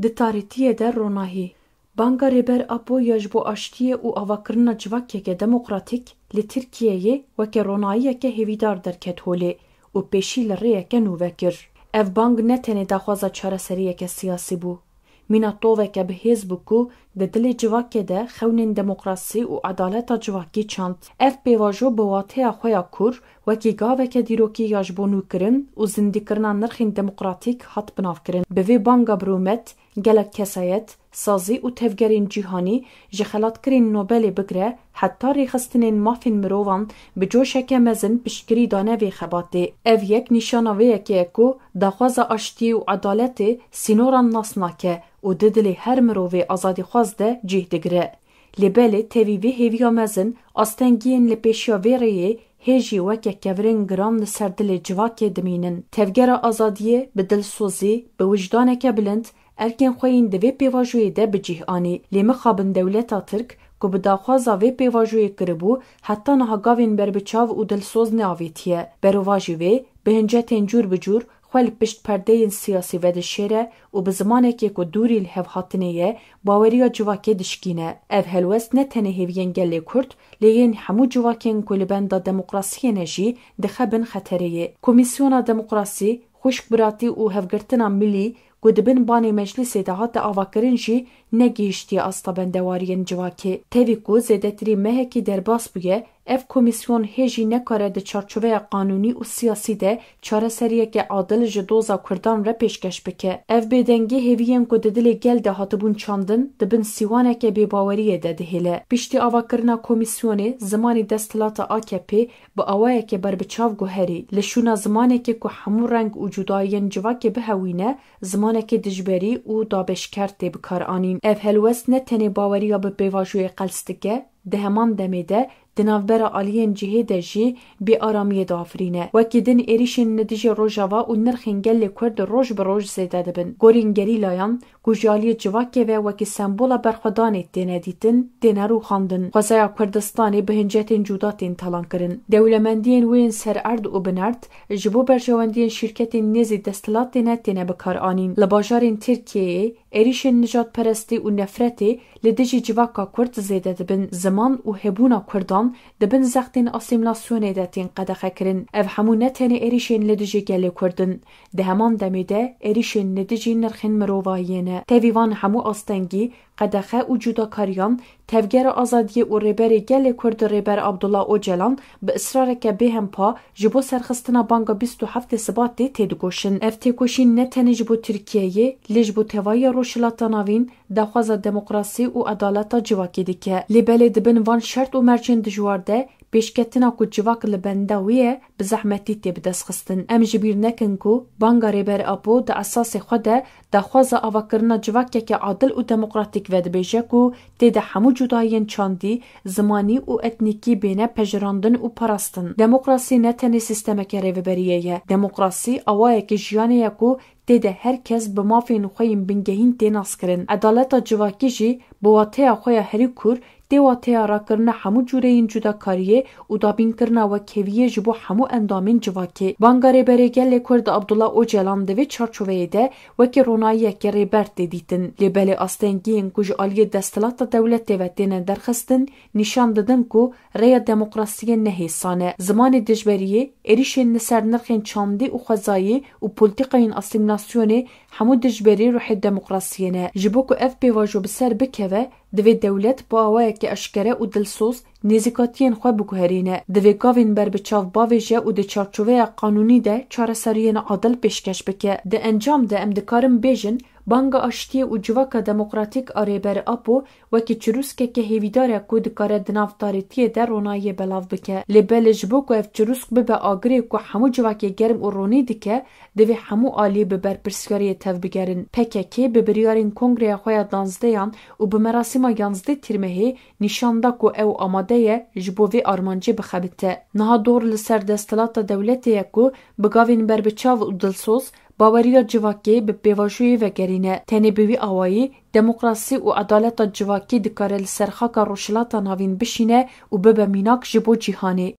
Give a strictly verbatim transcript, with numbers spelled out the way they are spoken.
Di tarîtiyê de ronahî. Banga Rêber Apo ya ji bo aştiyê û avakirina civakeke demokratîk li Tirkiyeyê weke ronahiyeke hêvîdar derket holê û pêşî li rêyeke nû vekir. Ev bang ne tenê daxwaza çareseriyeke siyasî bû. Mîna toveke bi hêz bû ku di dilê civakê de xewnên demokrasî û edaleta civakî çand. Ev pêvajo bi wateya xwe ya kûr wekî gaveke dîrokî ya ji bo nûkirin û zindîkirina nirxên demokratîk hat binavkirin. Bi vê banga bi rûmet, gelek kesayet, sazî û tevgerên cîhanî, ji xelatkirin Nobelê bigire heta rêxistinên mafên mirovan, bi coşeke mezin piştgirî dane vê xebatê. Ev yek nîşana vê yekê ye ku daxwaza aştiyê û edaletê sînoran nas nake û di dilê her mirovê azadîxwaz de cih digire. Lê belê tevî vê hêviya mezin, astengiyên li pêşiya vê rêyê hê jî weke kevirên giran li ser dilê civakê dimînin. Tevgera azadiyê bi dilsozî, bi wijdaneke bilind, erkên xwe yên di vê pêvajoyê de bi cih anî. Lê mixabin dewleta Tirk ku bi daxwaza vê pêvajoyê kiribû, heta niha gavên berbiçav û dilsoz neavêtiye. Berovajî vê, bi hincetên cûr bi cûr xwe li pişt perdeyên siyasî vedişêre û bi zimanekê ku dûrî li hev hatinê ye, baweriya civakê dişkîne. Ev helwest ne tenê hêviyên gelê Kurd, lê yên hemû civakên ku li benda demokrasiyê ne jî dixe bin xetereyê. Komîsyona Demokrasî, Xwişkbiratî û Hevgirtina Milî ku di bin banê meclîsê de hate avakirin jî negihiştiye asta bendewariyên civakê. Tevî ku zêdetirî mehekî derbas bûye, ev komîsyon hê jî nekare di çarçoveya qanûnî û siyasî de çareseriyeke adil ji doza Kurdan re pêşkeş bike. Ev bêdengî hêviyên ku di dilê gel de hatibûn çandin, di bin sîwaneke bêbaweriyê de dihêle. Piştî avakirina komîsyonê, zimanê desthilata A K P bi awayeke berbiçav guherî. Li şûna zimanekê ku hemû reng û cudayiyên civakê bihewîne, zimanekê dijberî û dabeşker tê bikaranîn. Ev helwest ne tenê baweriya bi pêvajoyê qels dike, di heman demê de di navbera aliyên cihê de jî bêaramiyê diafirîne. Wekî din êrîşên li dijî Rojava û nirxên gelê Kurd roj bi roj zêde dibin. Gorên gerîlayan ku ji aliyê civakê ve wekî sembola berxwedanê têne dîtin, têne rûxandin. Xwezaya Kurdistanê bi hincetên cuda tên talankirin. Dewlemendiyên wê yên ser erd û binerd ji bo berjewendiyên şîrketên nêzî desthilatê ne têne bikaranîn. Li bajarên Tirkiyeyê êrîşên nijadperestî û nefretê li dijî civaka Kurd zêde dibin. Ziman û hebûna Kurdan di bin zextên asîmlasyonê de tên qedexekirin. Ev hemû ne tenê êrîşên li dijî gelê Kurd in. Di heman demê de êrîşên li dijî nirxên mirovahiyê ne. Tevî van hemû astengî, qedexe û cudakariyan, tevgera azadiyê û Rêberê Gelê Kurd Rêber Abdullah Ocalan bi israreke bêhempa ji bo serxistina banga bîst û heftê Sibatê têdigoşin. Ev têkoşîn ne tenê ji bo Tirkiyeyê, lê ji bo tevahiya Rojhilata Navîn daxwaza demokrasî û edaleta civakê dike. Lê belê di bin van şert û mercên dijwar de pêşketina ku civak li benda wê ye, bi zehmetî tê bidestxistin. Em ji bîr nekin ku banga Rêber Apo di esasê xwe de daxwaza avakirina civakeke adil û demokratîk vedibêje ku tê de hemû cudayiyên çandî, zimanî û etnîkî bêne pejirandin û parastin. Demokrasî ne tenê sîstemeke rêveberiyê ye. Demokrasî awayeke jiyanê ye ku tê de her kes bi mafên xwe yên bingehîn tê naskirin. Edaleta civakî jî bi wateya xwe ya herî kûr tê wateya rakirina hemû cûreyên cudakariyê û dabînkirina wekheviyê ji bo hemû endamên civakê. Banga Rêberê Gelê Kurd Abdullah Ocalan di vê çarçoveyê de wekî ronahiyeke rêber tê dîtin. Lê belê astengiyên ku ji aliyê desthilata dewletê ve têne derxistin, nîşan didin ku rêya demokrasiyê ne hêsan e. Zimanê dijberiyê, êrîşên li ser nirxên çandî û xwezayî û polîtîkayên asîmlasyonê hemû dijberî ruhê demokrasiyê ne. Ji bo ku ev pêvajo bi ser bikeve, divê dewlet bi awayeke eşkere û dilsoz nêzîkatiyên xwe biguherîne. Divê gavên berbiçav bavêje û di çarçoveya qanûnî de çareseriyên adil pêşkeş bike. Di encam de em dikarin bêjin, banga aştiyê û civaka demokratîk a Rêber Apo wekî çirûskeke hêvîdar e ku dikare di nav tarîtiyê de ronahiyê belav bike. Lê belê ji bo ku ev çirûsk bibe agirê ku hemû civakê germ û ronî dike, divê hemû alî bi berpirsiyariyê tevbigerin. P K K bi biryarên kongreya xwe ya danzdeyan û bi merasîma yanzdeh Tîrmehê nîşan da ku ew amade ye ji bo vê armancê bixebite. Niha dor li ser desthilata dewletê ye ku bi gavên berbiçav û dilsoz baweriya civakê bi pêvajoyê vegerîne. Tenê bi wî awayî demokrasî û edaleta civakî dikare li ser xaka Rojhilata Navîn bişîne û bibe mînak ji bo cîhanê.